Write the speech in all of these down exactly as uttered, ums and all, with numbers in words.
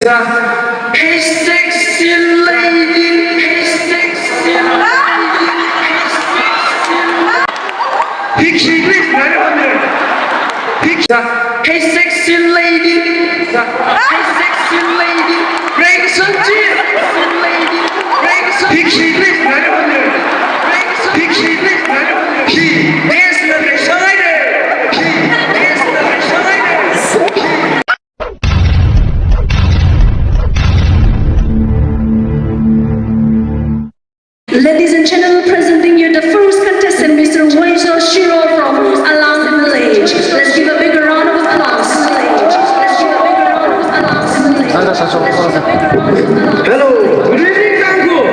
Hey, sexy lady, hey, sexy lady, hey, sexy lady. Hi khi, please, very funny. Hi khi, hey, sexy lady, hey, sexy lady. Reaction chi. Hi khi, please, very funny. Hi khi, please, very funny. Hi, dance na reaction ai de. Hi, dance na reaction ai de. Hi. Ladies and gentlemen, presenting you the first contestant, Mister Waizo Shiro from Alang Village. Let's give a big round of applause. Let's give a big round of applause. Hello, good evening, Tangkhul.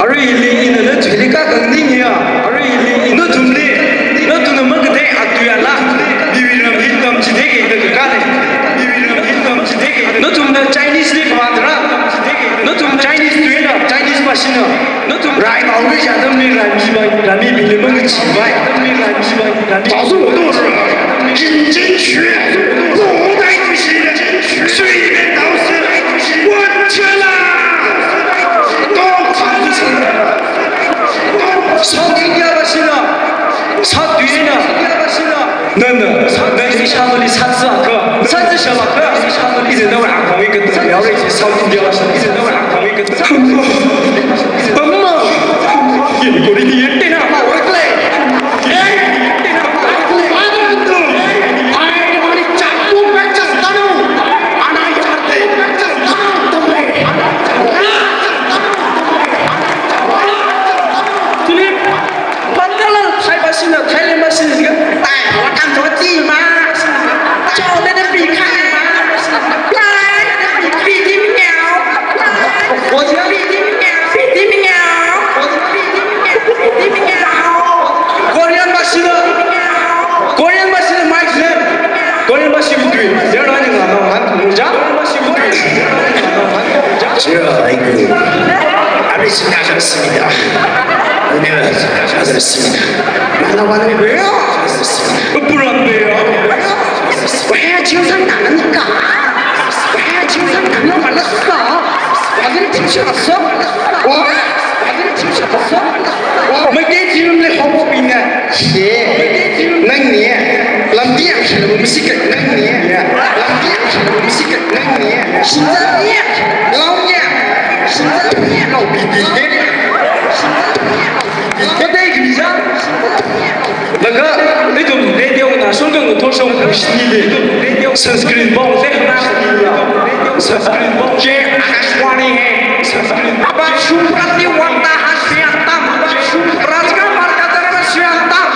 Aruili ina nathumli kha hāngning ya. Aruili nathumli, nathumna makathei atu yala. Miwui ram hi tamchithei kida kakale. Miwui ram hi tamchithei kida. Nathumna Chinese li khavātra. Nathum Chinese tuina, Chinese mashina. Nathum rai maungli jadamli rai mibai, rai mibingli mangachibai. Rai mibai, rai mibai. 早知我就死了，引进去，古代就是水面道士，我去了。都看不清了。 South India mashina, South India mashina. Nana, nana ishāvāli sātsa kha, sātsa shāvā kha, ishāvāli sātsa kha. Ina nawui akhaung hi kathā yaore chi South India mashina, ina nawui akhaung hi kathā. Amma, amma. Ye kori ni yette na ma work le. Ye, yette na ma work le. Ai, mani chapu pechas tanu. Ana yarte pechas tanu. Philip, Bangalore, Thai mashina, Thailand mashina, ai, wakam to ti ma. Chao de de pi khai ma. Lai, pi ti miao. Pi ti miao. Pi ti miao. Pi ti miao. Korean mashina. Korean mashina, Mike Zen. Korean mashi putui. They're running around. Muja. Korean mashi putui. Sure, I agree. Arisina kasmida. Unira kasmida. Mana mana bea. Puran bea. Waya children nana nika. Waya children nana malasa. Wazir teacher so. Wa. Wazir teacher so. Wa. Maike children le homo bina. She, nangni, lamdi yangkhalu masikai nangni, lamdi yangkhalu masikai nangni, shinzan ni, lau ni, shinzan ni, lau bidi he. Kathei kini ja? Laga, ithum radio na shongkang thosong shinili, sunscreen bong te na shinila. Sunscreen bong. Ye Akashvani hai. Aba Shubhrati Vata Hasyantam. Rajka Markatara Hasyantam.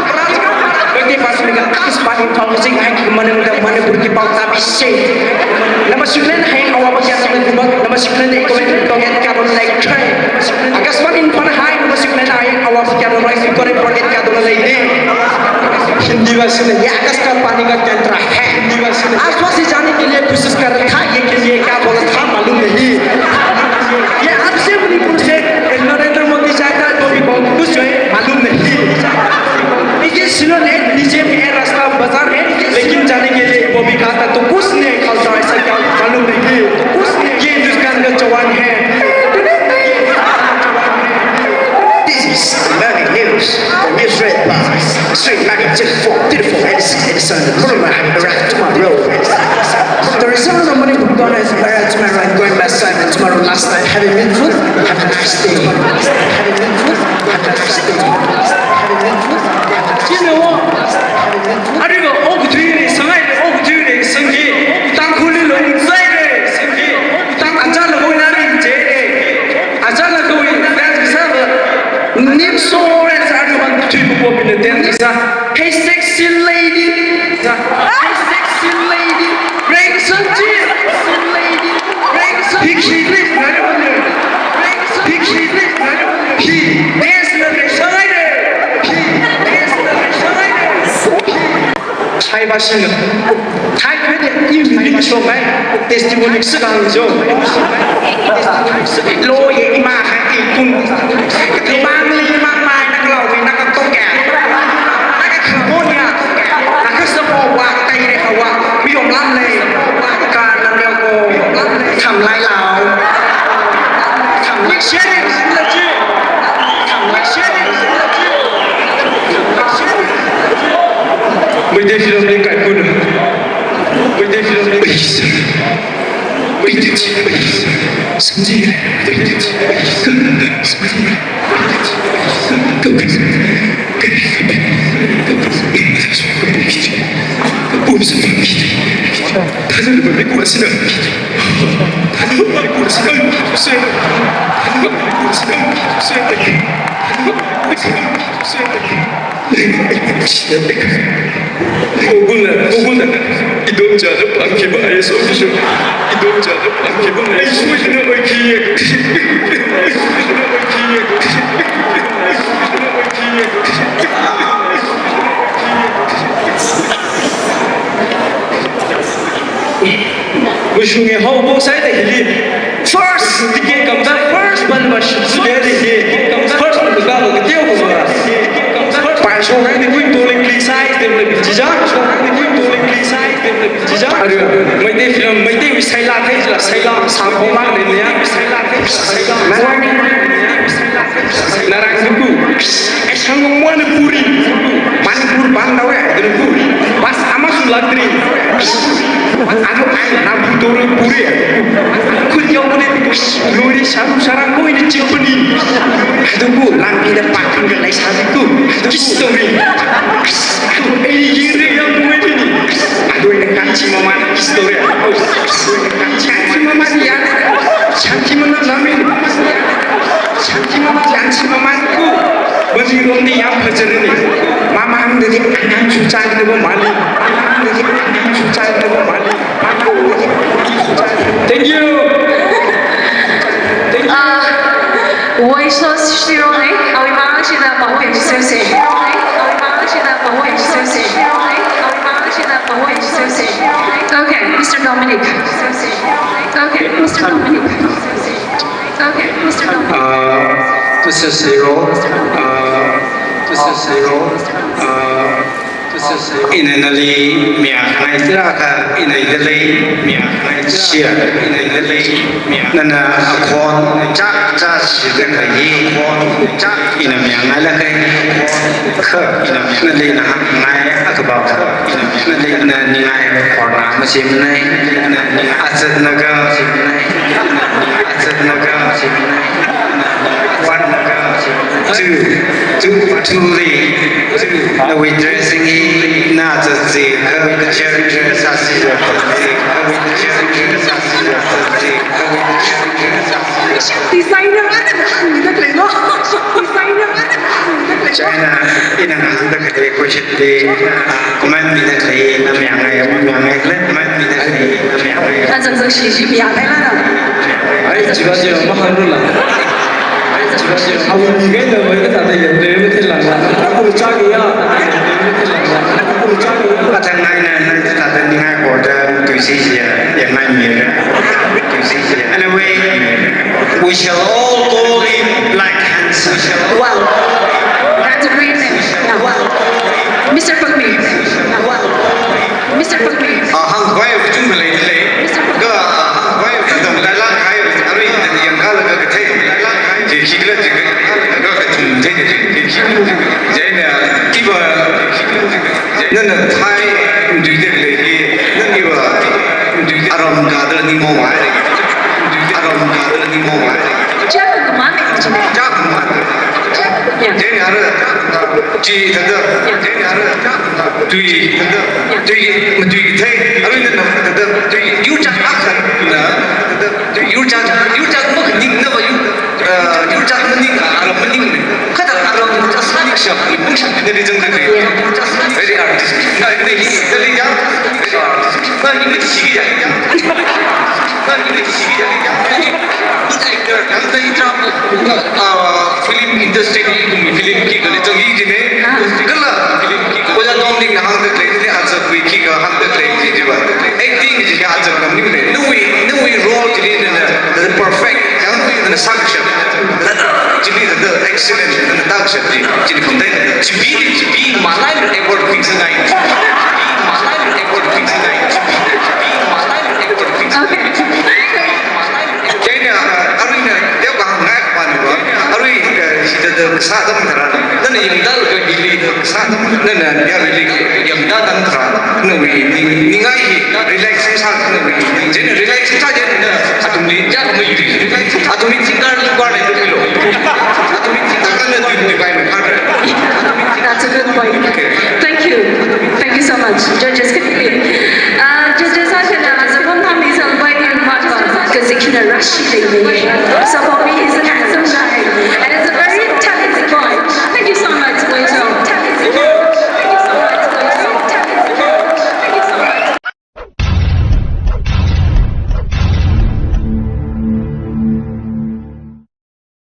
Rajka Markatara. Twenty-first Mega Akashvani Tongzing hai ki manang da Manipur ki pao tabi se. Nama shukran hai awa ba ya sama dubak. Nama shukran hai comment tong et ka don like try. Akashvani Imphal hai nama shukran hai awa ba ya don like comment project ka don like ne. Hindi version ya Akashvani ka kendra hai. Hindi version. Aaj wahan se jaane ke liye koshish kar raha tha, ye ke liye kya bola tha, malum nahi. Ye aap se Manipur se Narendra Modi jayega to bhi bahut khush hue, malum nahi. Ye Shillong hai, niche mein hai, rasta bazaar hai, lekin jaane ke liye wo bhi kaha tha, to kuch nahi khalta, aisa kya, malum nahi. Ye Hindustan ka jawan hai. This is Islamic news. The news read by Sri Michael Jackson, beautiful and sixty-seven. Tomorrow, the result of the money put on is better tomorrow and going best time and tomorrow last night. Have a meaningful, have a nice day. Have a meaningful, have a nice day. Have a meaningful, have a nice day. Have a meaningful. Ariba, ok, three, sangai, ok, three, sangi, Tangkhul lo, sai, sangi, Tang, Achar lo, nari, je, Achar lo, nari, sa, Nim so ren sa ri wan tui bu ko bin den sa. Hey, sexy lady. Hey, sexy lady. Ring sun ji. Sexy lady. Ring sun ji. Hi khi, hi khi, hi khi, hi dance na re sa lai de. Hi dance na re sa lai de. Hi. Thai mashina. Thai kwe de, i mi ni shok mai. Testimony sākang jo. Lo ye ima hai i kun. Imang li imang mai na kalau mi na ka tong ya. Na ka khamon ya. Na ka sapo wa tai re hawa. Mi om lam le. Google, Google, idomchāna pāngkhiva I A S officer. Idomchāna pāngkhiva I A S officer. Mashunga haophok sāda hili. First ticket kamda, first ban ba ship sāda hili. First ban ba kateo ko ra. First ban shok ni kui tolling please, size dem le chicha. Shok ni kui tolling please, size dem le chicha. Aru, Meitei film, Meitei wui saila thei la, saila, sa phonglang le ya. Saila thei la, saila. Narang duku. Ai, shang Manipuri. Manipur banda we, duku. Bus amasulatri. Adu ai, Naruto puri. Khut yau ne, lori sharu sharang ko ini chipani. Aduku, lampi da parking ga lai sadiku. Kiss story. Adu ai, yiri yang ko ini. Adu ai, kanchi mama kiss story. Kanchi mama ya. Kanchi mama lami. Kanchi mama, kanchi mama ku. Bani romni yang pajarini. Mama ang dadi anang suchang de mali. Ang dadi anang suchang de mali. Thank you. Thank you. Uh, voice loss shiro ne, awi ma shida pa wen sese. Awi ma shida pa wen sese. Awi ma shida pa wen sese. Okay, Mister Dominic. Okay, Mister Dominic. Okay, Mister Dominic. Uh, Mister Zero, uh, Mister Zero, uh, Ina nali miya ngai tira ka, ina idalei miya ngai tira, ina idalei miya. Nana akhon chak chak shida kayi, akhon chak ina miya ngai la kai. Kha ina miya nali na hak ngai akabau. Ina miya nali na ningai khorna mashim nai. Na ningai azat naga mashim nai. Na ningai azat naga mashim nai. One, two, two, two, three, two. Nawui dressing hi na zazi, kawui character sasi, kawui character sasi, kawui character sasi. Designer ana hāngda khalei no. Designer ana hāngda khalei no. China, ina hāngda khalei question de, ah, comment mida khalei, na miya ngai, miya ngai khalei, comment mida khalei, na miya ngai. Azang zang shi shi miya ngai la na. Ai, chiva chiva mahāngrala. Ai, chiva chiva. Awi mi ngai na wai kathāda yangre mathei lala. Akhur chak ya. Akhur chak ya. Kathāngngai na, na kathāda ningai koda, tuisi ya, yangngai mira. Tuisi ya. Anyway, we shall all call him Black Hands. Wow. That's a great name. Yeah. Mister Pakpi. Mister Pakpi. Ah, hāngkhavai kachungkha leidalei. Kha, ah, hāngkhavai kachungkha leilāk kahai, arui yangkālaga kathei. Chi khikhala chi, kha kathum thei chi. Chieina, iva, nana thai, nduida khalei hi, nana iva, aram kathā ningmaowa. Aram kathā ningmaowa. Chak kumane. Chak kumane. Chak. Yeah. Chieina ara, chi thāda, chieina ara, tui thāda, tui, matui kathei, arui nana thāda, tui, yurchak akha na, thāda, tui, yurchak, yurchak makhaning na va yur, uh, yurchak maning, aram maning ne. Kathāda aram chak sāni shap, ipung shap, nali zangda khalei. Very artistic. Na, na hi, nali ya, very artistic. Na hi, na hi, ya, ya. Na hi, na hi, ya, ya. Good actor, yang tadi drama, ah, film industry ni, kumi film khikha li zangki jine. Kala film khikha. Oja Dominic na hāngda khalei ni, answer kui khikha hāngda khalei ji jiva. Acting ji ya answer kam ni le. Nawui, nawui role ji ni na, na perfect. Yang ni na sākashap. Na, ji ni na excellent. Na sākashap ji. Ji ni pamdai. Chibi, chibi, malai na award khikha ngai. Chibi, malai na award khikha ngai. Chibi, malai na award khikha ngai. Okay. Chieina, ah, arui na, teo kahāng ngai pa ni ba. Arui, eh, shida da kasā atam tharan. Nana yangda laga hili da kasā atam. Nana ya hili yangda atam tharan. nawui ning, ningai hi relaxing sākhanawui ning. Chieina relaxing sā chieina athumli chākha mayuri. Athumli tingkar lukar leilui lo.